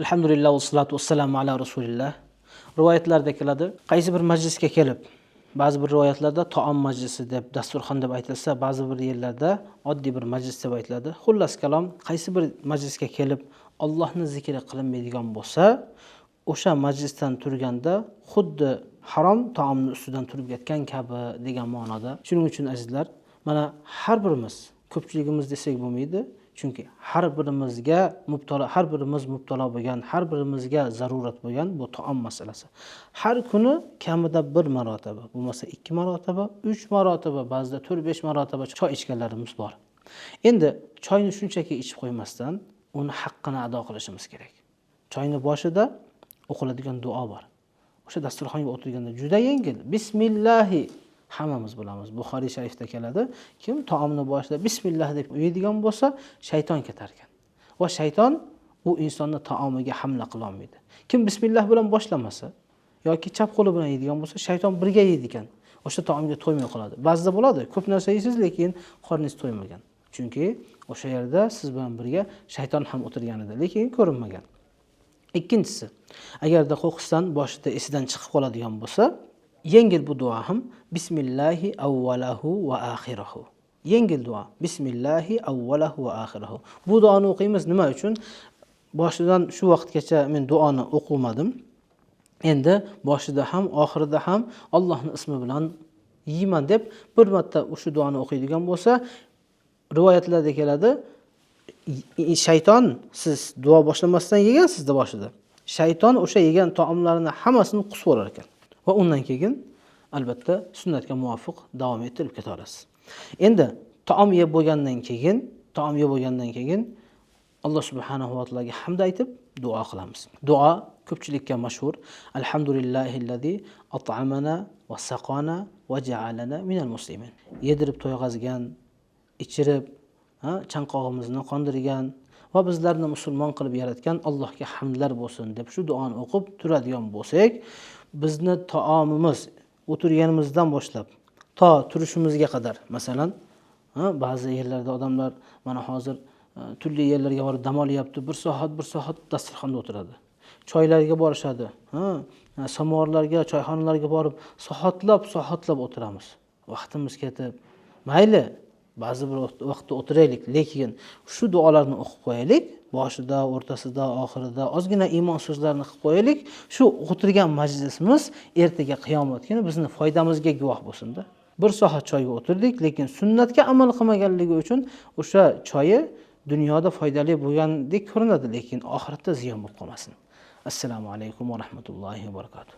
Alhamdulillah, vassalatu vassalamu ala rasulillah. Rivoyatlarda keladi, qaysi bir majlisga kelib, ba'zi bir rivoyatlarda taom majlisi deb, dasturxon deb aytilsa, ba'zi bir yerlarda oddiy bir majlis deb aytiladi. Xullas kalom, qaysi bir majlisga kelib Allohni zikri qilinmaydigan bo'lsa, o'sha majlisdan turganda xuddi harom taomni ustidan turib ketgan kabi degan ma'noda. Shuning uchun azizlar, mana har birimiz, ko'pchiligimiz desak bo'lmaydi, chunki har birimizga mubtalo, har birimiz mubtalo bo'lgan, har birimizga zarurat bo'lgan bu taom masalasi. Har kuni kamida bir marotaba, bo'lmasa 2 marotaba, 3 marotaba, ba'zida 4-5 marotaba choy ichganlarimiz bor. Endi choyni shunchaki ichib qo'ymasdan, uni haqqini ado qilishimiz kerak. Choyni boshida o'qiladigan duo bor. O'sha dasturxonga o'tirganda juda yengil. Bismillahi, hammamiz bilamiz. Buxoriy sharifda keladi. Kim taomni boshida bismillah deb yeydigan bo'lsa, shayton ketar ekan. Va shayton u insonni taomiga hamla qila olmaydi. Kim bismillah bilan boshlamasa yoki chap qo'li bilan yeydigan bo'lsa, shayton birga yeydi ekan. O'sha taomga to'ymay qoladi. Ba'zida bo'ladi, ko'p narsa yeysiz, lekin qorningiz to'ymagan. Chunki o'sha yerda siz bilan birga shayton ham o'tirgan edi, lekin ko'rinmagan. Ikkinchisi, agarda qo'qqisdan boshida esidan chiqib qoladigan bo'lsa, yengil bu duo ham bismillahi avvalahu va axirahu. Yengil duo. Bismillahi avvalahu va axirahu. Bu duoni o'qiymiz nima uchun? Boshidan shu vaqtgacha men duoni o'qimadim. Endi boshida ham, oxirida ham Allohning ismi bilan yeyman deb bir marta o'sha duoni o'qiydigan bo'lsa, rivoyatlarda keladi, shayton siz duo boshlamasdan yegansizda boshida. Shayton o'sha yegan taomlarini hammasini qusib yuborar ekan. Va undan keyin albatta sunnatga muvofiq davom ettirib ketaverasiz. Endi taom yeb bo'lgandan keyin, Alloh subhanahu va taologa hamd aytib duo qilamiz. Duo ko'pchilikka mashhur. Alhamdulillahillazi at'amana va saqana va ja'alana minal muslimin. Yedirib to'yg'azgan, ichirib, chanqog'imizni qondirgan va bizlarni musulmon qilib yaratgan Allohga hamdlar bo'lsin deb shu duoni o'qib turadigan bo'lsak, bizni taomimiz o'tirganimizdan boshlab to turishimizga qadar, masalan, ba'zi yerlarda odamlar mana hozir turli yerlarga borib dam olyapti, bir soat dasturxonda o'tiradi. Choylarga borishadi, samovarlarga, choyxonalarga borib soatlab o'tiramiz. Vaqtimiz ketib, mayli, ba'zi bir vaqtda o'tiraylik, lekin shu duolarni o'qib qo'yaylik, boshida, o'rtasida, oxirida ozgina iymon so'zlarini qilib qo'yaylik. Shu o'tirgan majlisimiz ertaga qiyomat kuni bizni foydamizga guvoh bo'lsin-da. Bir soat choyga o'tirdik, lekin sunnatga amal qilmaganligi uchun o'sha choyi dunyoda foydali bo'lgandek ko'rinadi, lekin oxiratda ziyon bo'lib qolmasin. Assalomu alaykum va rahmatullohi va barakatuh.